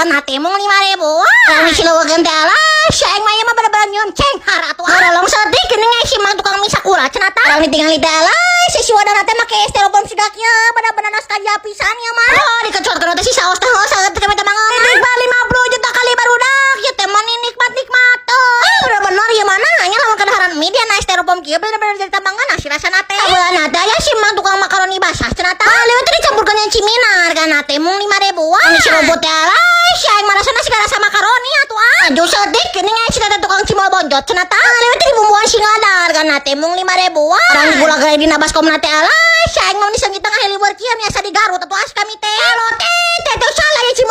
Hargana teh mung 5 ribuan. Kami silawakeun teh, alah, si aing mah ieu mah bener-bener nyieun cenghar atuh. Ngorolong saeutik geuning si mang tukang mie sakura cenah tah. Urang ditinggali teh, alah, si wadana teh make styrofoam siga kieu, bener-bener nostalgia pisan ya mah. Oh, dikecotkeun teh si saos teh heuh saeutik kami teh mangan. Nikmat 50 juta kali barudak, ieu teh mah nikmat-nikmat. Ah, bener-bener ieu mana nya lamun kadaharan mie dia na styrofoam kieu bener-bener jadi tambangan si rasana teh. Sabeulana teh aya si mang tukang makaroni basah cenah tah. Ah, leuwih teh dicampurkeun jeung Ciminar, hargana teh mung 5 ribuan. Si robot teh, alah, si aing mah rasana siga rasa makaroni atuh ah. Maju saeutik geuning aya si teh tukang cimol bonjot cenah tah. Leuwih teh dibumbuan singada, hargana teh mung 5 ribuan. Urang digula gere dina baskomna teh, alah, si aing mah diseungit tengah liweur kieu, biasa di Garut atuh as kami teh. Halo teh, teh teh salah ya cimol.